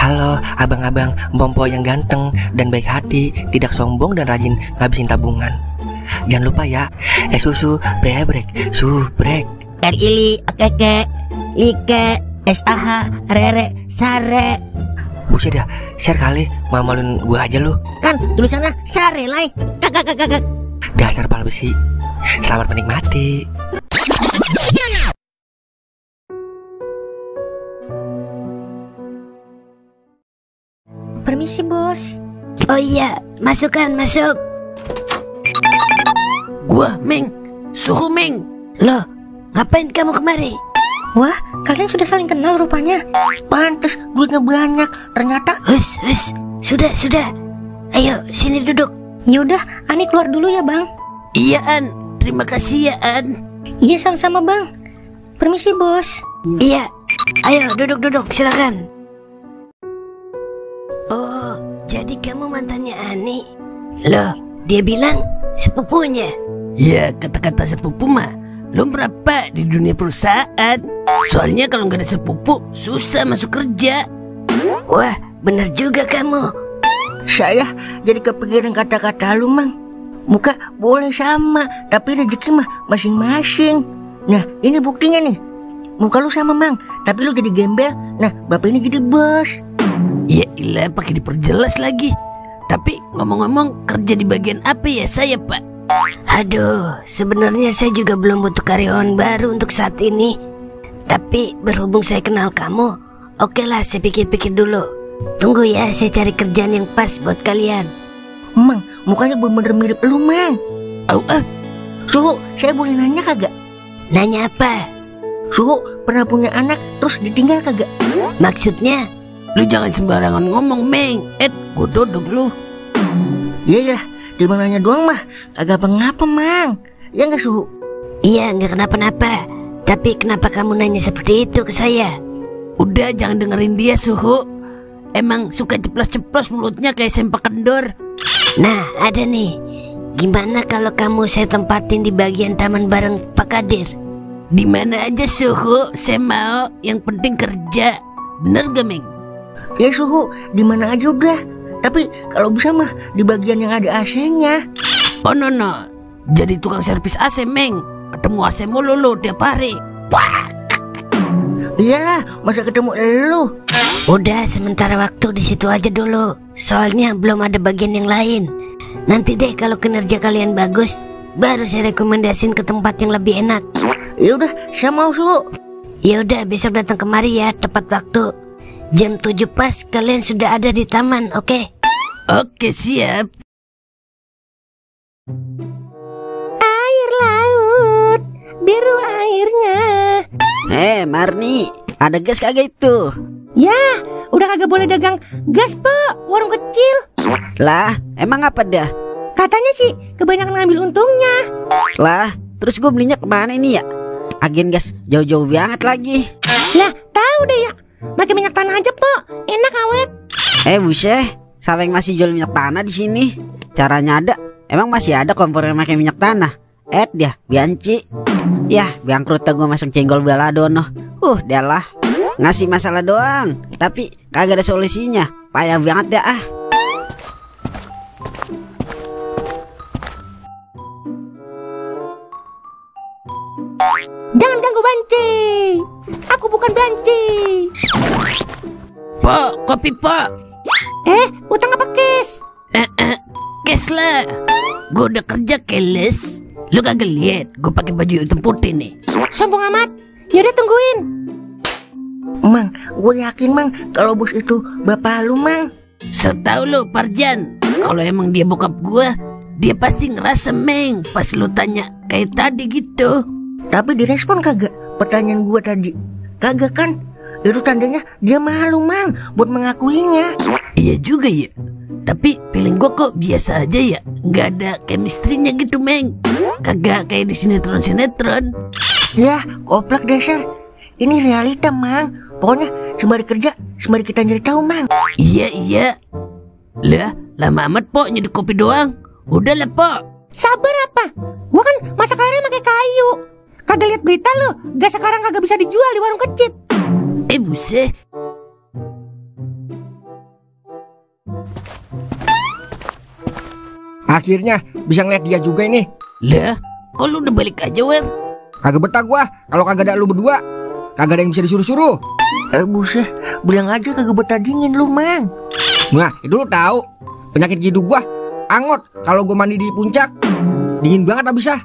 Halo abang-abang Mpompo yang ganteng dan baik hati, tidak sombong dan rajin ngabisin tabungan. Jangan lupa ya, susu brebrek, subrek. Ili, keke, like, SAH, rere, sare. Buset dah, share kali, mamalin gua aja lu. Kan tulisannya sare lai. Kakak. Dasar pala besi. Selamat menikmati. Permisi bos. Oh iya, masuk. Gua Meng, suhu Meng. Loh, ngapain kamu kemari? Wah, kalian sudah saling kenal rupanya. Pantes duitnya banyak. Ternyata Sudah. Ayo, sini duduk. Yaudah, Ani keluar dulu ya bang. Iya An, terima kasih ya An. Iya sama-sama bang. Permisi bos. Iya, ayo duduk, silakan. Oh, jadi kamu mantannya Ani? Loh, dia bilang sepupunya. Ya, kata-kata sepupu mah belum berapa di dunia perusahaan. Soalnya kalau nggak ada sepupu, susah masuk kerja. Wah, bener juga kamu. Saya jadi kepikiran kata-kata lu, Mang. Muka boleh sama, tapi rezeki mah masing-masing. Nah, ini buktinya nih. Muka lu sama, Mang, tapi lu jadi gembel. Nah, bapak ini jadi bos. Ya ilah, pakai diperjelas lagi. Tapi ngomong-ngomong, kerja di bagian apa ya saya, Pak? Aduh, sebenarnya saya juga belum butuh karyawan baru untuk saat ini. Tapi berhubung saya kenal kamu, oke lah, saya pikir-pikir dulu. Tunggu ya, saya cari kerjaan yang pas buat kalian. Mang, mukanya bener-bener mirip lu, Mang. Suhu, saya boleh nanya kagak? Nanya apa? Suhu pernah punya anak terus ditinggal kagak? Maksudnya? Lu jangan sembarangan ngomong, Meng. Gua dodok lu. Iya, cuma nanya doang mah, kagak apa-apa, Mang. Ya nggak, Suhu? Iya, nggak kenapa-napa. Tapi kenapa kamu nanya seperti itu ke saya? Udah, jangan dengerin dia, Suhu. Emang suka ceplos-ceplos mulutnya kayak sempak kendor. Nah, ada nih. Gimana kalau kamu saya tempatin di bagian taman bareng Pak Kadir? Di mana aja, Suhu, saya mau. Yang penting kerja. Bener gak, Meng? Ya, Suhu, di mana aja udah. Tapi kalau bisa mah di bagian yang ada AC-nya. Oh no, jadi tukang servis AC, Meng. Ketemu AC mulu lu tiap hari. Wah. Iyalah, masa ketemu lu. Udah, sementara waktu di situ aja dulu. Soalnya belum ada bagian yang lain. Nanti deh kalau kinerja kalian bagus, baru saya rekomendasiin ke tempat yang lebih enak. Ya udah, saya mau, Suhu. Ya udah, besok datang kemari ya, tepat waktu. Jam 7 pas kalian sudah ada di taman, oke? Oke, siap. Air laut, biru airnya. Marni, ada gas kagak itu? Ya, udah kagak boleh dagang gas, Pak. Warung kecil. Lah, emang apa dah? Katanya sih kebanyakan ngambil untungnya. Lah, terus gue belinya kemana ini ya? Agen gas jauh-jauh banget lagi. Lah, tahu deh ya. Pakai minyak tanah aja, Pak. Enak awet. Buset, siapa yang masih jual minyak tanah di sini? Caranya ada. Emang masih ada kompor yang pakai minyak tanah? Dia, Bianci. Yah, bangkrut gue masuk cenggol baladono. Dia lah. Ngasih masalah doang, tapi kagak ada solusinya. Payah banget dah ah. Jangan ganggu Banci. Aku bukan Banci. Pak, kopi pak. Utang apa cash? Cash lah. Gue udah kerja keles. Lu kagak lihat gue pakai baju hitam putih nih. Sombong amat. Yaudah tungguin. Mang, gue yakin, Mang, kalau bos itu bapak lu, Mang. Setau lu, Parjan. Kalau emang dia bokap gue, dia pasti ngerasa, Meng, pas lu tanya kayak tadi gitu. Tapi direspon kagak pertanyaan gue tadi? Kagak kan? Itu tandanya dia malu, Mang, buat mengakuinya. Iya juga ya. Tapi feeling gue kok biasa aja ya. Nggak ada chemistry-nya gitu, Meng. Kagak kayak di sinetron-sinetron. Ya, koplak dasar. Ini realita, Mang. Pokoknya sembari kerja, sembari kita nyari tahu, Mang. Iya. Lah, lama amat, Pok, nyeduk kopi doang. Udah lah, Pok. Sabar apa? Gua kan masak airnya pakai kayu. Kagak lihat berita lo? Gas sekarang kagak bisa dijual di warung kecil. Buset. Akhirnya bisa ngeliat dia juga ini. Lah, kok lu udah balik aja, Wer? Kagak betah gua kalau kagak ada lu berdua. Kagak ada yang bisa disuruh-suruh. Buset, bilang aja kagak betah dingin lu, Mang. Nah, itu lu tahu. Penyakit hidung gua angot kalau gua mandi di puncak. Dingin banget abisnya.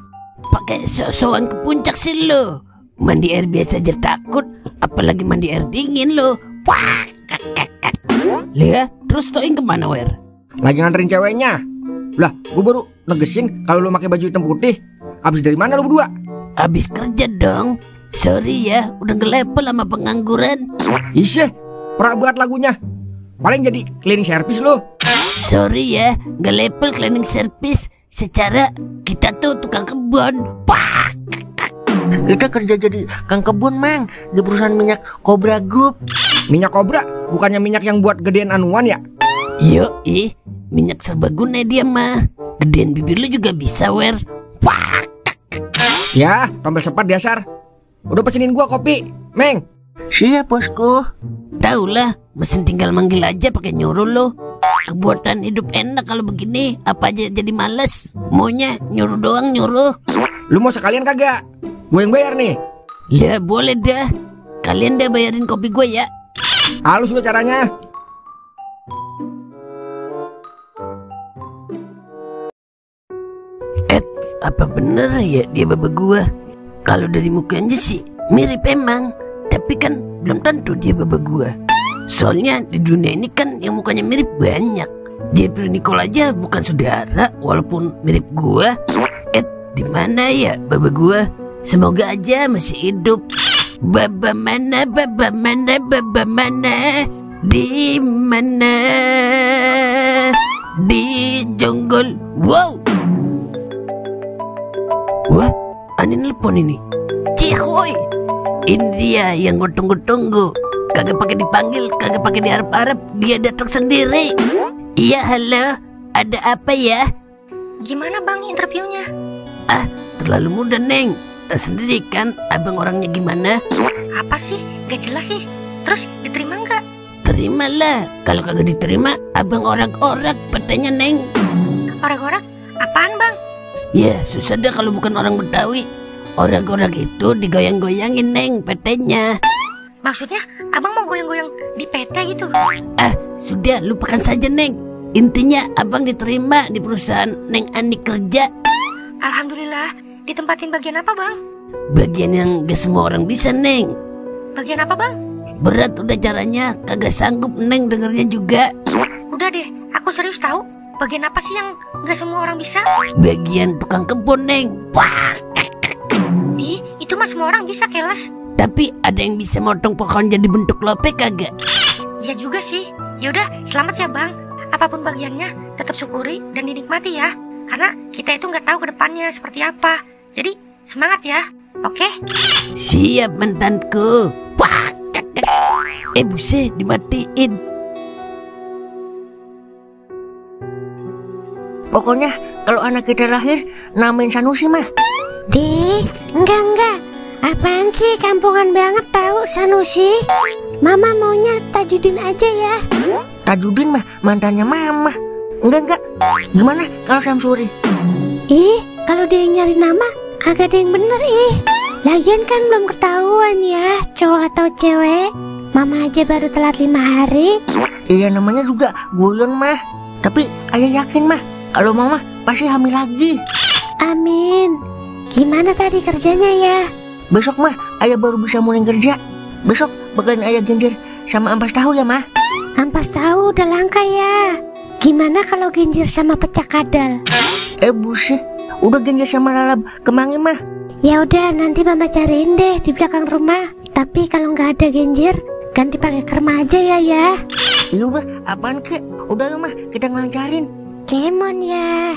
Pakai sok-sokan ke puncak sih lo. Mandi air biasa aja takut, apalagi mandi air dingin lo. Wah, kakak. Lihat, terus Toing kemana, Wer? Lagi nganterin ceweknya. Lah, gua baru negesin kalau lu pakai baju hitam putih. Abis dari mana lu berdua? Abis kerja dong. Sorry ya, udah ngelepel sama pengangguran. Iseh, perak banget lagunya. Paling jadi cleaning service lu. Sorry ya, ngelepel cleaning service. Secara kita tuh tukang kebun. Wah, Kita kerja jadi kang kebun, Mang, di perusahaan minyak Cobra Group. Minyak kobra, bukannya minyak yang buat gedean anuan ya? Yoi, minyak serbaguna dia mah. Gedean bibir lu juga bisa, Wer. Wah, Ya, tombol sepat dasar. Udah pesenin gua kopi, Meng. Siap, bosku. tau lah, mesin tinggal manggil aja pakai nyuruh lo. Kebuatan hidup enak kalau begini, apa aja jadi males. Maunya nyuruh doang nyuruh. Lu mau sekalian kagak? Gue yang bayar nih. Ya boleh dah. Kalian dah bayarin kopi gue ya. Halus udah caranya. Apa bener ya dia baba gua? Kalau dari mukanya sih mirip emang, tapi kan belum tentu dia baba gua. Soalnya di dunia ini kan yang mukanya mirip banyak. Jeffrey Nicole aja bukan saudara walaupun mirip gua. Di mana ya baba gua? Semoga aja masih hidup. Baba mana, baba mana, baba mana? Di mana? Di jonggol. Wow. Wah, Ani nelpon ini. Cihoy, ini dia yang gue tunggu-tunggu. Kagak pakai dipanggil, kagak pakai diharap-harap, dia datang sendiri. Iya, halo. Ada apa ya? Gimana bang interviewnya? Terlalu mudah, Neng. Tahu sendiri kan, abang orangnya gimana? Apa sih? Gak jelas sih. Terus diterima nggak? Terimalah. Kalau kagak diterima, abang orak-orak petenya, Neng. Orak-orak? Apaan bang? Ya, susah dah kalau bukan orang Betawi. Orak-orak itu digoyang-goyangin, Neng, petenya. Maksudnya abang mau goyang-goyang di PT gitu? Sudah, lupakan saja, Neng. Intinya abang diterima di perusahaan Neng Ani kerja. Alhamdulillah. Ditempatin bagian apa bang? Bagian yang gak semua orang bisa, Neng. Bagian apa bang? Berat udah caranya, kagak sanggup Neng dengernya juga. Udah deh, aku serius tahu. Bagian apa sih yang gak semua orang bisa? Bagian tukang kebun, Neng. Wah, Ih, itu mah semua orang bisa, Keles. tapi ada yang bisa motong pohon jadi bentuk lope kagak? Iya juga sih. Yaudah, selamat ya bang. Apapun bagiannya, tetap syukuri dan dinikmati ya. Karena kita itu nggak tahu ke depannya seperti apa. Jadi semangat ya, oke? Siap, mantanku. Wah, buset, dimatiin. Pokoknya kalau anak kita lahir namain Sanusi mah. Enggak. Apaan sih, kampungan banget tahu Sanusi. Mama maunya Tajudin aja ya. Tajudin mah mantannya mama. Enggak. Gimana kalau Samsuri? Ih, kalau dia yang nyari nama, kagak ada yang bener ih. Lagian kan belum ketahuan ya, cowok atau cewek. Mama aja baru telat 5 hari. Iya namanya juga guyon mah. Tapi ayah yakin mah kalau mama pasti hamil lagi. Amin. Gimana tadi kerjanya ya? Besok mah ayah baru bisa mulai kerja. Besok bakalan ayah genjer sama ampas tahu ya mah. Ampas tahu udah langka ya. Gimana kalau genjer sama pecah kadal? Buset, udah genjer sama lalap kemangi mah. Ya udah, nanti mama cariin deh di belakang rumah. Tapi kalau nggak ada genjer, ganti pakai kerma aja ya. Iya udah, apaan kek? Udah mah kita ngelancarin. Kemon ya.